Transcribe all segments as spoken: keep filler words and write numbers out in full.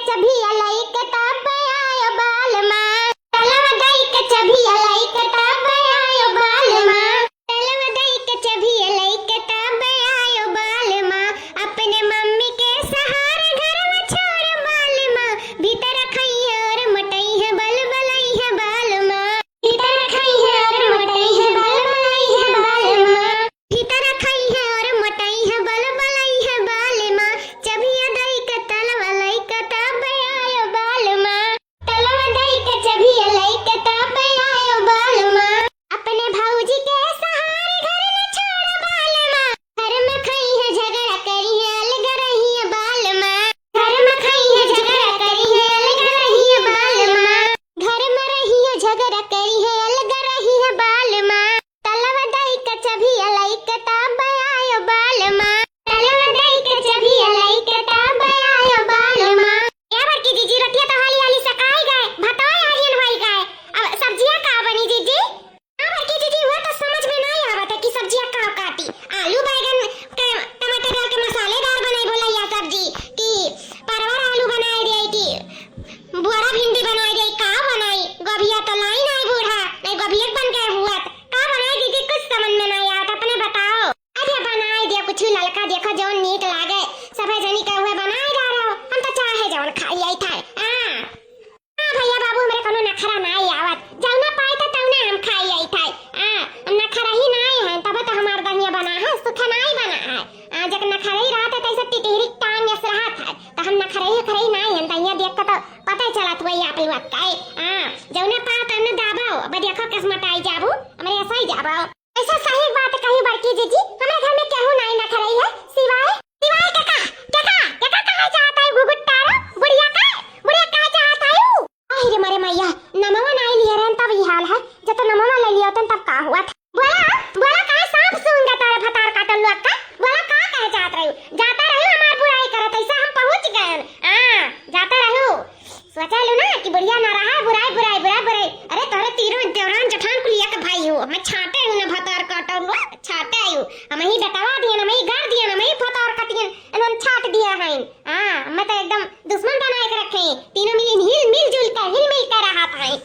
चभिया लइके तब आयो बालमा। तलवा दइके चभिया लइके तब आयो बालमा। तलवा दइके चभिया लइके तब आयो बालमा। अपने मम्मी के सहारे घरवा छोड़ बालमा। भीतर खइहे और मोटइहे बल बलइहे बालमा। भीतर खइहे और मोटइहे बल बलइहे बालमा। भीतर खइहे और मोटइहे बल बलइहे बालमा। चभिया दइके तलवा लइके तब आयो बालमा। तलवा दइके चभिया लइके तब आयो बालमा। अपने भौजी के सहारे घर न छोड़ बालमा। घर में खइहे झगड़ा करिहे अलग रहिहे बालमा। घर में खइहे झगड़ा करिहे अलग रहिहे बालमा। घर में रहिहे झगड़ा करिहे अलग रहिहे बालमा। तलवा दइके चभिया लइके तब आयो बालमा। तलवा दइके चभिया लइके तब आयो बालमा। ए बड़की जीजी, रोटिया तो हाली हाली सकाई गए, भतवा आरियन होई गए, अब सब्जिया का बनी जीजी? हाँ बड़की जीजी, वो तो समझ में नाहीं आवत है कि सब्जिया का काटी। आलू बैगन के टमाटर डाल के मसालेदार बनाई बोला या सब्जी, कि परवर आलू बनाई दे, कि बड़ा भिंडी बनाई दे, का बनाई? गोभिया तो लाई नाहीं बूढ़ा, नाहीं गोभिया बन गए हुआ। का बनाई दीदी, कुछ समझ में नाहीं आवत, अपने बताओ। अरे बनाई दे कुछ ललका, देखो जौन नीक लागे, सभे जनी के हुए बनाई जा रहो, हम तो चाहे जौन खाई आई था। हाँ। हाँ भैया बाबू, हमरे कौनो नखरा नाहीं आवत, जौना पाई त तौना हम खाई आई था। हाँ, हम नखरा ही नाहीं है, तब तो हमार दहिया बना है, सुखा नाहीं बना है। हाँ, जब नखरा ही रहत है, तैसे टिटहिरी टांग यस रहत है, तो हम नखरा ही खरा ही नाहीं है, दहिया देख के तो पता ही चलत हुआ आप लोग का। हाँ, जौना पाओ तौना दाबो, अब देखो किस्मत आई जाबू, हमरे ऐसा ही जाबो। ऐसा सही बात कही बड़की जीजी, हमरे घर में केहू नाहीं नखरई है, सिवाय, सिवाय केका, केका, केका कहे चाहत है घुघुटारो, बुढ़िया का, बुढ़िया कहे चाहत है उ? आहि रे मरे मैया, नमवा नाहीं लिहे रहन तब ई हाल है, जब तो नमवा ले लिया होतन तब का हुआ था? बोला, बोला काहे सांप सूंघ जाता रे भतार काटल लोग का? बोला का कहे चाहत रही? जाता रही हमार बुराई करत, ऐसा हम पहुँच गए। हाँ, जाता रहू। सोचा लू ना कि बुढ़िया ना रहा, बुराई, बुराई, बुराई, बुराई। अरे तोहरे तीनों देवरान जेठान कुलिया के भाई हो, मैं छाटे हूँ ना भतार काटो हुआ, छाटे हूँ। हम ही डटवा दियन, हम ही गाड़ दियन, हम ही भतार काटियन, इन्हन छाट दिया है। हाँ, मैं तो एकदम दुश्मन बनाए के रखे हैं। तीनों मिली हिल मिल जुल के, हिल मिल के रहा था।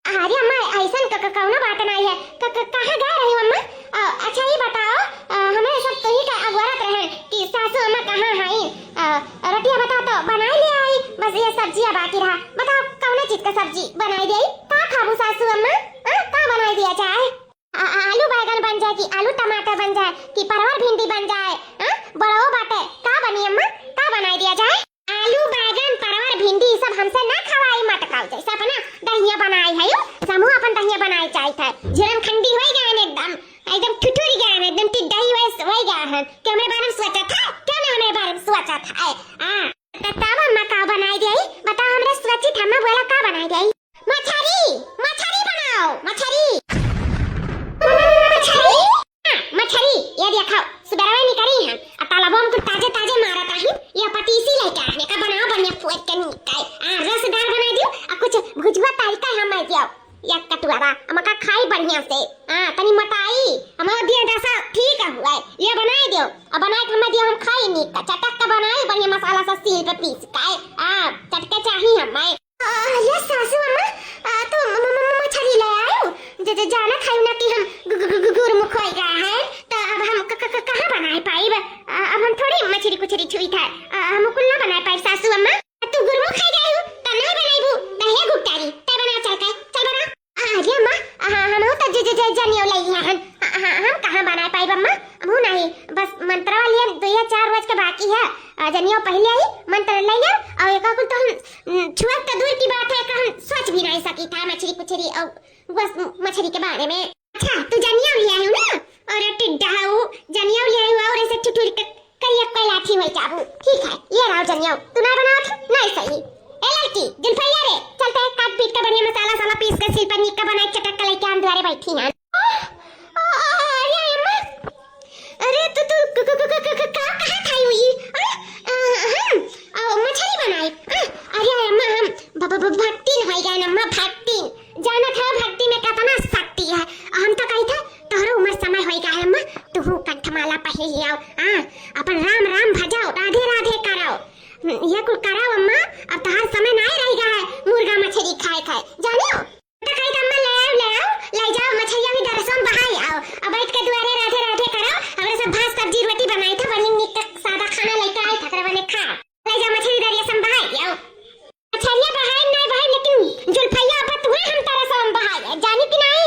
अरे अम्मा, ऐसन क-, क-, कौनो बात नहीं है। क-, क-, कहाँ गए रही अम्मा? अ, अच्छा ये बताओ, अ, हमें सब तो ही का अगवरत रहे कि सासू अम्मा कहाँ हैं? अ, रोटिया बताओ तो बनाई ले आई, बस ये सब्जिया बाकी रहा। बताओ कौन चीज का सब्जी बनाई दे? का खाबू सासू अम्मा? हाँ, का बनाई दिया जाए? आ-, आ-, आलू बैगन बन जाए कि आलू टमाटर बन जाए कि परवर भिंडी बन जाए? हाँ, बड़ो बाटे, का बनी अम्मा? का बनाई दिया जाए? आलू, बैगन, परवर, भिंडी, ई सब हमसे ना खवाई मटकाऊ, जैसे अपना दहिया बनाए है यू, समूह अपन दहिया बनाए चाहित है। झिरम खंडी होई गए हैं एकदम, एकदम ठुठुरी गए हैं, एकदम टिड्डही वैस होई गए हैं। क्यों हमरे बारे में सोचा था? क्यों ना हमरे बारे में सोचा था? ए, आ, त-, तब अम्मा का बनाए दे? बताओ हमरे सोची था, अम्मा बोला का बनाए दे? मछरी, मछरी बनाओ, मछरी। मछरी? हाँ, मछरी, ये देखो, सुबेरवे निकरी हैं, आ तालाबो में कुल ताजे ताजे मारत आही, ये पतीसी लेके आही, का बनाओ बढ़िया फुआई के नीक है, आ रसदार बनाई दियो, आ कुछ भुजवा तारी का हम आई दियो, एक कटुआरा, हम का खाई बढ़िया से, हाँ, तनी मोटाई, हमारा दिया दशा ठीक हुआ है, ये बनाई दियो, और बनाए के हमें दियो, हम खाई नीक का, चटक के बनाई, बढ़िया मसाला से सील पे पीस के, हाँ, चटके चाही हमें। अरे सासू अम्मा, आ, तू म-, म-, म-, मछरी ले आयो? ज-, ज-, जानत है ना कि हम गु-, गु-, गु-, गु-, गुरुमुख होई गए हैं, तो अब हम क-, क-, क-, कहाँ बनाए पाइब? आ, अब हम थोड़ी मछरी कुछरी छुई था, आ, हम कुल ना बनाए पाइब सासू अम्मा। तू गुरुमुख खाई गए हो, तो नहीं बनाइबू, तो हे गुप्तारी, ते बना चल के, चल बना। अरे अम्मा, आ, हम तो ज-, ज-, ज-, जनियो ले हन, आ, आ, हम कहाँ बनाए पाइब अम्मा? हमहू नहीं, बस मंत्र वाली हम दो या चार रोज के बाकी है। आ, जनियो पहले आई, मंत्र ले आओ, और एक कुल तो हम, उम, छुअत तो दूर की बात है, एक हम सोच भी नहीं सकी था, मछली कुछरी और बस मछली के बारे में। अच्छा, तू जनियो ले आई हो ना, और टिड्डा हो, जनियो ले आई हो, और ऐसे ठिठुर के करिया कोई लाठी हो जाबू। ठीक है, ये रहो जनियो, तू नहीं बनाओ था, नहीं सही। ए लड़की, जुल्फैया रे, चलते हैं, काट पीट के बढ़िया मसाला साला पीस के सिल पर निक्का बनाई, चटक के लेके हम द्वारे बैठी हैं। आ, आ, अरे अम्मा, अरे तू, तू क-, क-, क-, क-, क-, क-, का, कहाँ था यू ई? आ, आ, हम, आ, मछली बनाई। आ, अरे अम्मा, हम भ-, भ-, भ-, भक्तिन होई गए अम्मा, भक्तिन। जानत है भक्ति में कितना शक्ति है। हम तो कही था, तोहरो उम्र समय होई गए अम्मा, तू कंठमाला पहन लियाओ। हाँ, अपन राम राम भजाओ, राधे राधे करो। ये कुल कराओ अम्मा, अब तहार समय नाहीं रहि गा है मुर्गा मछरी खाए खाए, जानियो। तो कही तो अम्मा ले आओ, ले आओ, ले जाओ, मछरिया भी दरसों बहाई आओ, अब बैठ के दुआरे राधे राधे करो, हमरे सब भात सब्जी रोटी बनाई था, बड़ी निक सादा खाना लेके आई था, करे बने खा, ले जाओ मछरी दरिया से बहाई आओ। मछरिया बहाई नाहीं बहाई, लेकिन जुल्फैया अब तुहे हम तरह से हम बहाई, जानी कि नाहीं?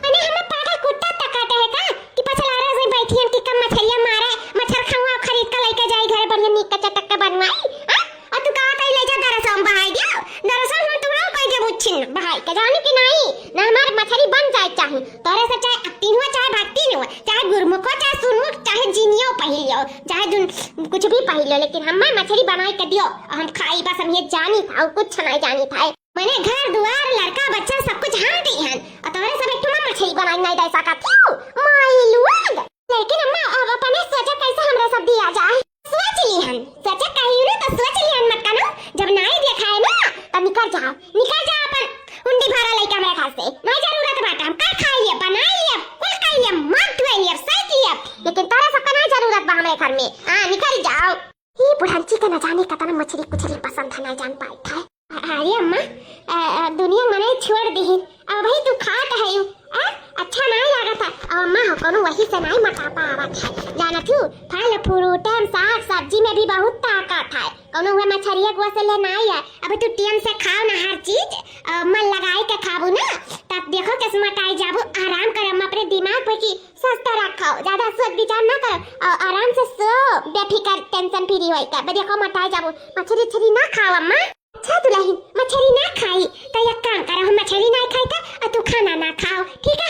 मने हमें पागल कुत्ता तकाते है का कि पछलारा से बैठी हम कि कम मछरिया मारे, मच्छर खउआ खरीद के लेके जाई घरे, बढ़िया नीक के चटक के बनवाई, हाँ? और तू कहा ताई ले जा दरसों बहाई दियो, दरसों हम तुहरा कह दे बुच्छिन बहाई के, जानी कि नाहीं? ना हमारे मछरी बन जाए चाही, तोरे से चाहे अक्तिन हुआ, चाहे भक्तिन हुआ, चाहे गुरमुख हो, चाहे सुरमुख, चाहे जिनियो पहिलियो, चाहे दुन-, कुछ भी पहिलियो, लेकिन हमें मछरी बनाई के दियो, हम खाई, बस हम ये जानी था और कुछ नाहीं जानी था। मने घर दुआर, लड़का बच्चा सब कुछ हम दिहन, और तोरे सब एक ठो मछरी बनाई नाहीं दे सकत हो, माई लोग। लेकिन अम्मा, अब अपने सोचा कैसे हमरा सब दिया जाए? सोच लिहन, सोचा कही ना तो सोच लिहन मत कनो, जब नाहीं देखाए ना तो निकल जाओ, निकल जाओ अपन हुंडी भाड़ा लेके हमरा घर से, नाहीं जरूरत बाटे, हम कर खाई लिए, बनाई लिए, कुल खाई लिए, मत धोए लिए, सही लिए, लेकिन तोरा सबका नाहीं जरूरत बा हमरे घर में, हाँ निकल जाओ। ई बुढ़ंची के न जाने कतना मछरी कुछरी पसंद है, ना जान पाइत है। अ-, अरे अम्मा, अ, अ, दुनिया मने छोड़ दिहिन, अब भाई तू खात है, आ? अच्छा नाहीं लागत है। अब अम्मा हो कोनो वही से नाहीं मोटापा आवत है, जानत हूँ फल फ्रूट में साग सब्जी में भी बहुत ताकत है, कोनो हुआ मछरिया गुआ से ले नाहीं है। अब तू टेम से खाओ ना हर चीज, अ, मन लगाई के खाबू ना, तब देखो कैसे मोटाई जाबू। आराम कर अम्मा, अपने दिमाग पे की स्वस्थ रखो, ज्यादा सोच विचार ना करो और आराम से सो, बेफिकर, टेंशन फ्री होई के। अब देखो मोटाई जाबू, मछरी उछरी ना खाओ अम्मा। अच्छा दुलहिन, मछरी ना खाई, तो एक काम करो, हम मछरी ना खाई तो, और तू खाना ना खाओ, ठीक है?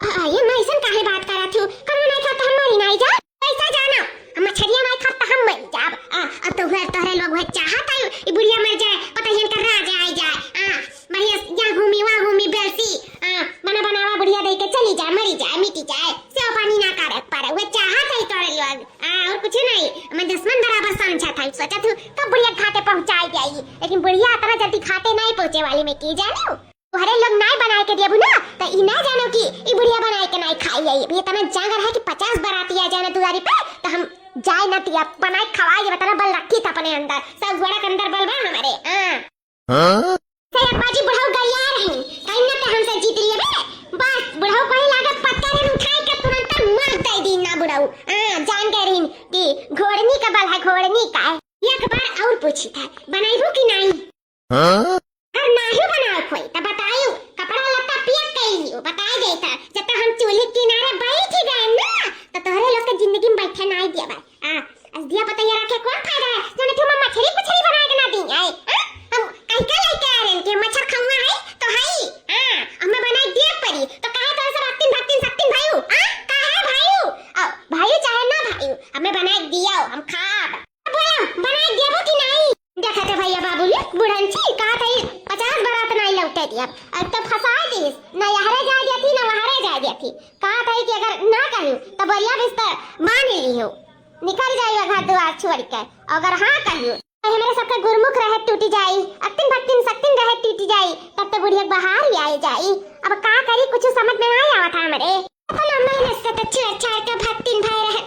आ, ये मैं ऐसन काहे बात करत हूँ? खाना ना खा तो हम मरी नाहीं जा। कैसा जाना? हम मछरिया ना खा तो हम मरी जाब। आ, अब तो हुए तोहरे लोग हुए चाहत है, ई बुढ़िया मर जाए, पता ही इनका राज आए जाए। आ, बढ़िया यहाँ घूमी, वहाँ घूमी, बेलसी। आ, बना बनावा बुढ़िया दे के चली जाए, मरी जाए, मिटी जाए, सेवा पानी ना करे पारे। हुए चाहत है तोहरे लोग। आ, और कुछ नहीं, मैं दुश्मन बराबर समझा था, सोचा था कब बुढ़िया घाटे पहुंचाई जाई, लेकिन बुढ़िया इतना जल्दी घाटे नहीं पहुंचे वाली, मैं की जाने। तोहरे लोग नाई बनाए के दियबू ना, तो ई ना जानो कि ई बुढ़िया बनाए के नाई खाई जाई। अभी इतना जांगर है कि पचास बराती आ जाए ना दुआरी पे, तो हम जाए ना दिया, बनाए खवाए, ये बता बल रखी था अपने अंदर, सब घोड़ा के अंदर बल बा हमारे। हाँ। हाँ? से अप्पा जी बुढ़ऊ गलियार हैं, कहीं ना तो हमसे जीत लिए बे। बस बुढ़ऊ कहीं लागत पत्थर उठाए के तुरंत मार दे दी ना बुढ़ऊ। हाँ, जान गए रही कि घोड़नी का बल है, घोड़नी का है। एक बार और पूछी था, बनाइबू कि नहीं? हाँ? अगर नाहीं बनावत होई, त बताइयो, कपड़ा लत्ता पिया कइलियो, बताई देता। जब तक हम चूल्हे किनारे बैठ गए ना, त तोहरे लोग के जिंदगी में बैठे नाहीं दिया भाई। आ, अस दिया पतैया रखे कौन फायदा है? जौन ठो में मछरी कुछरी बनाए के ना दी है, हाँ? हम कहीं का लेके आ रहे हैं कि मच्छर खउआ है, तो है, हाँ, हमें बनाए दिया परी, तो काहे तोहरे सब अक्तिन भक्तिन सक्तिन भाई हो, हाँ? काहे भाई हो? आओ, भाई हो चाहे ना भाई हो, हमें बनाए दिया हो, हम खाब। बोलो, बनाए देबो कि नाहीं? देखत है भैया बाबू लोग, बुढ़ंची, कहा था ई पचास बरात नाहीं लौटे दिया। अब तो फंसाए दीस, न यहरे जाए देती, न वहरे जाए देती। कहा था कि अगर ना कही, तो बोरिया बिस्तर बांध लियो। निकल जाइए घर दुआर छोड़ के। अगर हाँ कही, तो हमरे सबके गुरमुख रहे टूटी जाई, अक्तिन भक्तिन सक्तिन रहे टूटी जाई, तब तो बुढ़िया बहार ही आए जाई। अब का करी, कुछ समझ में नाहीं आवत है हमरे। अपना मेहनत से तो छेड़ छाड़ के भक्तिन भय रहन।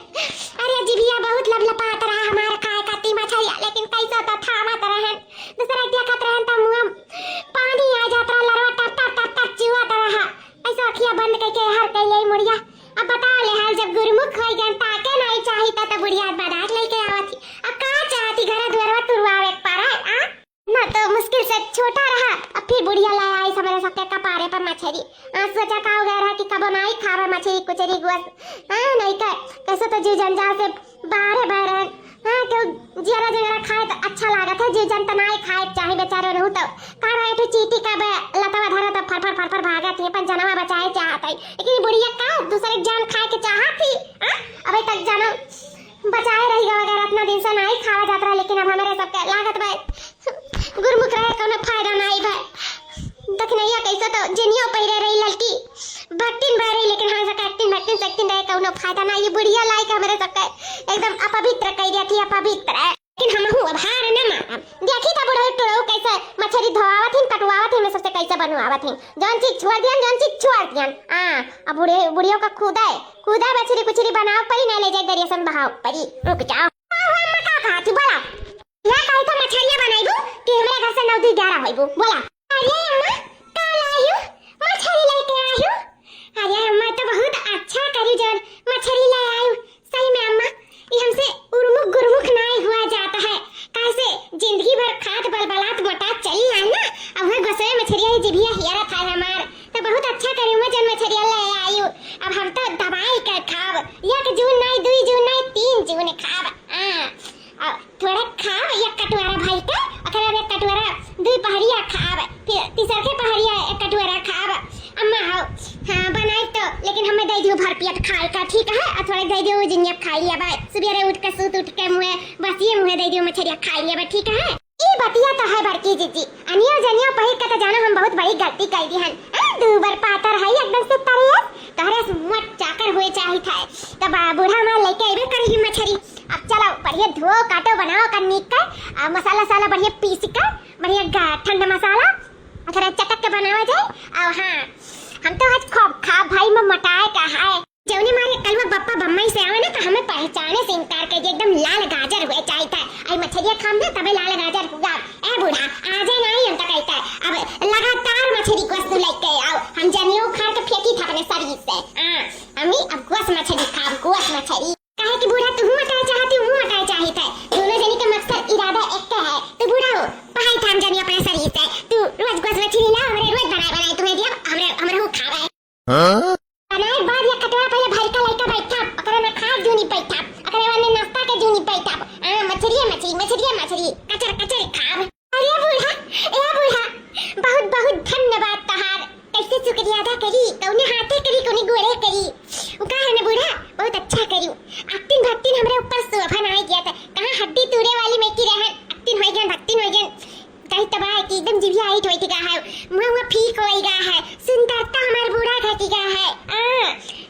अरे जिभिया बहुत लपलपात रहा हमार खाए खातिर मछरिया, लेकिन कैसे तो थामत रहन। दूसरा देखत रहन तो मुँह पानी आ जात रहा, लरवा टप टप टप टप चुअत रहा। ऐसा अखिया बंद करके हर कही यही मुड़िया। अब बताओ ले हाल, जब गुरुमुख होई गन ताके नाहीं चाही त, त बुढ़िया बरात लेके आवत ही। अब का चाहती, घर दुआरवा तुरवावे के पड़ा, आ? ना तो मुश्किल से छोटा रहा, अब फिर बुढ़िया ला आई हमरे सबके कपारे पर मछरी। आ, सोचा का हो गया रहा कि कबो नाहीं खावे मछरी कुचरी गोस। हाँ, नाहीं का, कैसे तो जीव जंजाल से बाहरे बह रहे। हाँ, क्यों जियरा जगरा खाए तो अच्छा लागत है, जीव जंत नाहीं खाए चाहे बेचारे रहू तो। का रहा एक ठो चींटी का बे लतवा धरा तो फर फर फर फर भागत ही, अपन जनवा बचाए चाहत है। लेकिन बुढ़िया का दूसरे के जान खाए के चाहत ही, हाँ? अबे तक जनम बचाए रही गवा, अगर इतना दिन से नाहीं खावा जात रहा, लेकिन अब हमरे सबके लागत बा गुरुमुख रहे कौनो फायदा नाहीं बा। दखनैया कैसे तो जेनियो पहिरे रही ललकी, भक्तिन भय रही, लेकिन हाँ, सका acting, भक्तिन, सक्तिन रहे, कौनो फायदा नाहीं। ये बुढ़िया लाइक हमरे सबके एकदम अपवित्र कह दिया थी, अपवित्र। लेकिन हमहू अब हार न मानब। देखी था बुढ़ऊ टुढ़ऊ कैसे मछरी धोआवत हिन, कटवावत हिन, हमरे सबसे कैसे बनवावत हिन। जौन चीज छोड़ दियन, जौन चीज छोड़ दियन। हाँ, अब बुढ़े, बुढ़ियों का खुदा है, खुदा मछरी कुछरी बनाव परी, ना ले जाए दरिया सन बहाव परी। रुक जाओ। हाँ, हाँ, अम्मा का कहा थी, बोला। ग्यारह होइबू, बोला। अरे अम्मा, का लायू? मछरी लेके आयू? अरे अम्मा, तो बहुत अच्छा करी जौन मछरी ले आयू। सही में अम्मा, ये हमसे उरमुख गुरमुख नाई हुआ जाता है। काहे से जिंदगी भर खात बलबलात मोटात चली आए ना, अब वह गोसवे मछरिया ही जिभिया हियरत है हमार। तो बहुत अच्छा करी अम्मा जौन मछरिया ले आयू। अब हम तो दबाई के खाब, एक जून नाई, दुई जून नाई, तीन जून खाब। हाँ। आ, थोड़ा खाब एक कटोरा भर के, ओकरे बाद एक कटोरा दुई पहरिया खाब, फिर तीसरके पहरिया एक कटोरा खाब। अम्मा हो, हाँ, बनाई तो, लेकिन हमें दे दियो भर पेट खाए का, ठीक है? आ थोड़ा दे दियो जिनिया खाई लिया भाई, सुबेरे उठ के, सूत उठ के मुँहे, बस ये मुँहे दे दियो मछरिया खाई लिया भाई, ठीक है? ई बतिया तो है बड़की जीजी, अनियो जनियो पहिर के तो जानो हम बहुत बड़ी गलती कर दी हन। आ, दू बार पातर है एकदम से तरियस, तोहरे से मोट चाकर हुए चाहित है। तब आ, बूढ़ा हमार लेके अइबे करेगी मछरी। अब चलो, बढ़िया धो, काटो, बनाओ, कर नीक कर, आ, मसाला, साला बढ़िया पीस कर, बढ़िया गा-, ठंडा मसाला, आ, थोड़ा चटक के बनावा जाए। और हाँ, हम तो आज खूब खा भाई में मोटाए का है। जौने मारे कलवा बप्पा बम्बई से आवे ना, तो हमें पहचाने से इनकार कर दे, एकदम लाल गाजर हुए चाहित है। आई मछरिया खाम ना, तबे लाल गाजर हुआ। ए बूढ़ा, आ जाए ना ही हम तो कहता है। अब लगातार मछरी को तू लेके आओ, हम जनियो उखाड़ के फेंकी था अपने शरीर से। हाँ, अम्मी, अब गोस मछरी खाब, गोस मछरी। काहे कि बूढ़ा, तू मोटाए चाहती, हूँ मोटाए चाहित है। दोनों जनी के मकसद इरादा एक है। तू बूढ़ा हो, पहाई थाम जनी अपने शरीर से। तू रोज गोस मछली ला, हमरे रोज बनाए बनाए तुम्हें दिया, हमरे, हमरे हूँ खावे। हाँ? बनाए के बाद एक कटोरा पहले भर के लइका बैठा, ओकरे में खाए जूनी बैठा, ओकरे बाद में नाश्ता के जूनी बैठा। आ, मछरिया मछरी, मछरिया मछरी, कचर कचर खाब। अरे बूढ़ा, ए बूढ़ा, बहुत बहुत धन्यवाद तोहार। कैसे शुक्रिया अदा करी, कौने हाथे करी, कौने गोड़े करी। उ का है ना बूढ़ा, बहुत अच्छा करी। अक्तिन भक्तिन हमरे ऊपर शोभन आ गया था। कहाँ हड्डी तूरे वाली में की रहन, अक्तिन हो गया, भक्तिन हो गया। कहीं तबाह है कि एकदम जिभिया हाइट होई गा है, मुँह मुँह फीक होई गा है, सुंदरता हमार बूढ़ा घटी गा है। आ,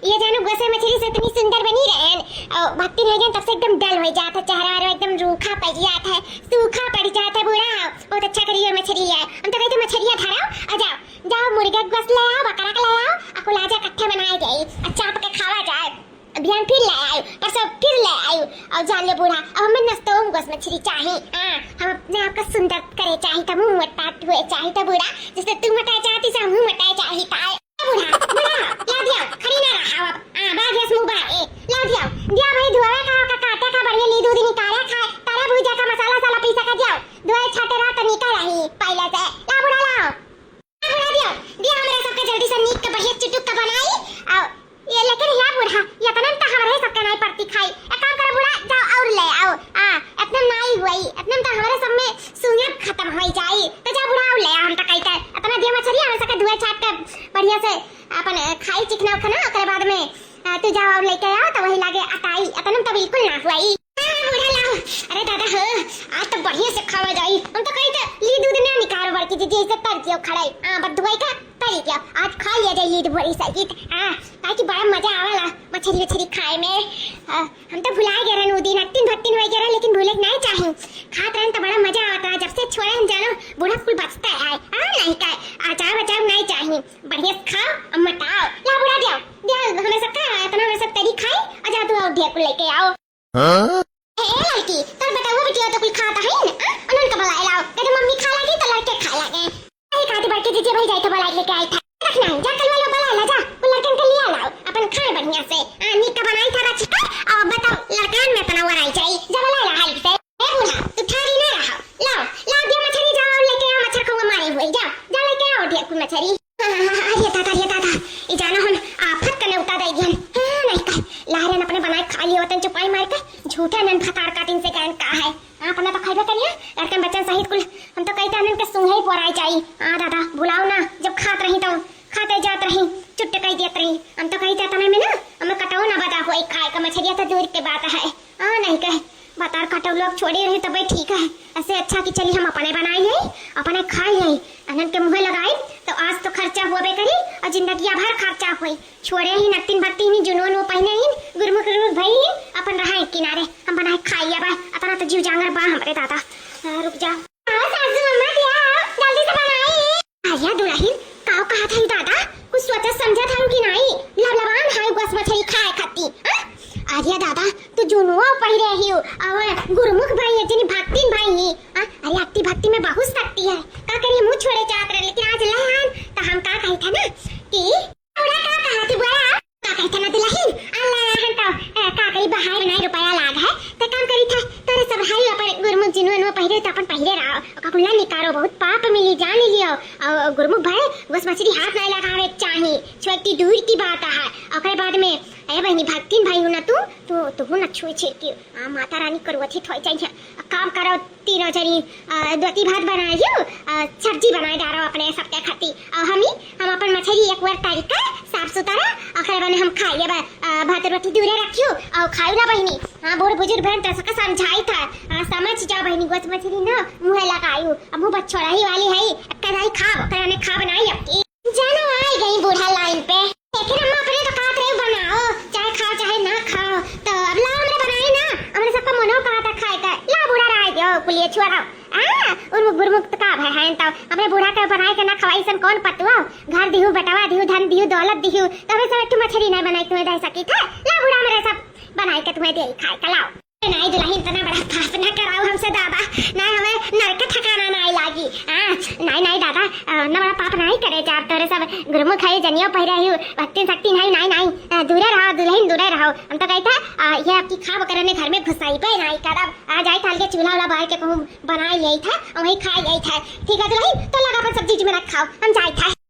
ये जानो गोसे मछली से इतनी सुंदर बनी रहन, और भक्तिन हो गया तब से एकदम डल हो जाता, चेहरा वेहरा एकदम रूखा पड़ जाता है, सूखा पड़ जाता है बूढ़ा। बहुत अच्छा करी ये मछली है। हम तो कहते मछलिया धराओ, आ जाओ, जाओ मुर्गा के गोस ले आओ, बकरा के ले आओ, आ कुल आजा इकट्ठे बनाए जाई, आ चाप के खावा जाए। बिहान फिर ले आयो, परसों फिर ले आयो, और जान ले बूढ़ा, अब हमें नस्तोम गोस मछली चाही। हाँ, हम अपने आप का सुंदर करे चाही, तो मुँह मोटा हुए चाही, तो बूढ़ा, जैसे तू मोटा चाहती से हम मोटा चाही, ताए। बूढ़ा, बूढ़ा, ला दिया, खड़ी ना रहा अब। हाँ, बाग यस मुँह बाहर, ए, ला दिया, दिया भाई धोवे का, का काटे का बढ़िया ली दूध निकाले खाए, तारा भूजा का मसाला साला पीसा का दिया, धोए छाटे रहा तो निकल रही, पहले से, ला बूढ़ा लाओ। बना दियो, दिया हमरा सबके जल्दी से नीक के बढ़िया चुटुक के बनाई। आओ, ये लेकिन या बूढ़ा, ये तनन त हमरे सबके नाई पड़ती खाई। एक काम करो बूढ़ा, जाओ और ले आओ। आ, इतने नाई हुई, इतने त हमरे सब में सुइया खत्म होई जाई। तो जाओ बूढ़ा और ले आओ, हम तो कहते हैं, इतना दिया मछली, हम सबके धुए छाट के बढ़िया से अपन, अ, खाई चिकना उखना, ओकरे बाद में, अ, तू जाओ और लेके आओ, तो वही लागे अटाई, इतने त बिल्कुल ना हुई। हाँ, बूढ़ा लाओ। अरे दादा हो, आज तो बढ़िया से खावा जाई। हम तो कही तो ली दूध ना निकाल बड़की दीदी, ऐसे तर दियो खड़ाई। हाँ, बस दुआई का तरी क्या? आज खा लिया जाए ईद भरी सहित। हाँ, ताकि बड़ा मजा आवाला मछली उछली खाए में। हाँ, हम तो भुला गए रहन उ दिन, अक्तिन भक्तिन हो गए रहन, लेकिन भूले के नहीं चाही। खात रहन तो बड़ा मजा आवत रहा, जब से छोड़े हम जानो बूढ़ा कुल बचता है। हाँ, नहीं का, अचार बचार नहीं चाही, बढ़िया से खाओ और मोटाओ। ला बूढ़ा दियो, दियो, हमें सब का, इतना हमें सब तरी खाई, और जा तू और दिया कुल लेके आओ। हाँ? ए, ए लड़की, तोर बेटवा बिटिया तो कुल खात है ना, आ? उन्हन के बुलाए लाओ, कहते मम्मी खा लागी तो लड़के खा लागे। अरे खाती बड़की जीजी भाई जाए तो बुलाए लेके आई था। रख ना, जा कलवा लो बुलाए ला, जा, वो लड़कन के लिया लाओ, अपन खाए बढ़िया से। आ, नीक का बनाई था रच के, और बताओ, लड़कन में इतना वराई जाई, जा बुलाए ला हाली से। ए बूढ़ा, तू ठारी ना रहा, लाओ, लाओ दिया मछली, जाओ और लेके आओ, मच्छर खाऊंगा मारे हुए, जाओ, जा लेके आओ ढेर कुल मछली। अरे दादा, अरे दादा, ई जानो हम आफत का नेवता दे गयन। हाँ, नहीं कह, लारे अपने बनाए खा लिए वतन चुपाई मार के, झूठे अनन भतार काटिन से गयन का है। हाँ, अपना तो खइबे करिए, लड़कन बच्चन सहित कुल, हम तो कही थे अनन के सूंघे ही पोराई जाई। हाँ दादा, बुलाओ ना, जब खात रही तो खाते जात रही, चुट्ट कही देत रही। हम तो कही थे तने में ना, हमें कटाओ ना बदा हुआ खाए का, मछलिया तो दूर के बात है। हाँ, नहीं कहे, बतार काटो लोग छोड़े रही तबे ठीक है। ऐसे अच्छा कि चली हम अपने बनाई है, अपने खाई है, अनन के मुँहे लगाई तो आज तो खर्चा होबे करी और जिंदगिया भर खर्चा होई। छोड़े ही नक्तिन भक्ति ही जुनून वो पहने ही गुरमुख गुरमुख भई ही अपन रहा एक किनारे। हम बनाए खाई अब, अतना तो जीव जांगर बा हमरे दादा। आ, रुक जा। आओ सासू अम्मा, दिया आओ, जल्दी से बनाई। आर्या दुलहिन, काव कहा था दादा? कुछ सोचा समझा था कि नहीं? लबलबान है गोस मछली खाए खाती, हाँ? आर्या दादा, तू जुनुआ पही रही हो, और गुरुमुख भाई है, जिन भक्तिन भाई ही, हाँ? अरे अक्ति भक्ति में बहुत शक्ति है, का चिन्हू इन्हू पहिरे त अपन पहिरे रहो, ओका कुल्ला निकारो, बहुत पाप मिली, जान लियो। और गुरुमुख भाई, गोस मछरी हाथ नहीं लगावे के चाही, छोटी दूर की बात है। ओकरे बाद में, ए बहिनी, भक्तिन भाई हो ना तू, तू, तू हो ना छुए छिड़की। आ, माता रानी करुवत ही थोई चाहिए। काम करो, तीनों जनी, आ, दोती भात बनाइयो, आ, सब्जी बनाए डारो अपने सबके खाती। और हमी, हम अपन मछरी एक बार तरीका साफ सुथरा, ओकरे बाद हम खाई। अब, आ, भात रोटी दूरे रखियो, और खाई ना बहिनी। हाँ, बूढ़ बुजुर्ग बहन तो सबके समझाई था। हाँ, समझ जा बहिनी, गोस मछरी ना मुँह लगायू। अब मुँह बस छोड़ा ही वाली है, एक कढ़ाई खाब, ओकरे बाद खाब नाई अब की। जानो आई गई बूढ़ा लाइन पे। लेकिन अम्मा अपने तो कहत रही बनाओ, चाहे खाओ चाहे ना खाओ, तो अब ला हमरे बनाई ना, हमरे सबका मनो कहा था खाए का, ला बूढ़ा रहा दियो, कुलिए छुआ रहो। आ, उर्मुक बुरमुक तो का भय है, तो अपने बूढ़ा के बनाए के ना खवाई, सन कौन पतुआ, घर दिहू, बेटवा दिहू, धन दिहू, दौलत दिहू, तो हमें सब एक ठो मछरी नहीं बनाई तुम्हें दे सकी था, ला बूढ़ा मेरे सब बनाई के तुम्हें दे खाए का, लाओ। नाई दुलहिन, इतना बड़ा पाप ना कराओ हमसे दादा, नाई हमें नरक ठिकाना नाई लागी। हाँ, नाई, नाई दादा, अ, इतना बड़ा पाप नाई करे चार तोरे सब गुरुमुख है, जनियो पहिरे ही, भक्तिन शक्ति नाई, नाई, नाई, अ, दूरे रहो दुलहिन, दूरे रहो। हम तो कहता, अ, ये आपकी खाब करने घर में घुसाई पे नाई करब, आ जाई थाल के चूल्हा वाला बार के कहूँ बनाई ले था, और वही खाई ले था। ठीक है दुलहिन, तो लगा अपन सब्जी जी में रख खाओ, हम जाई था।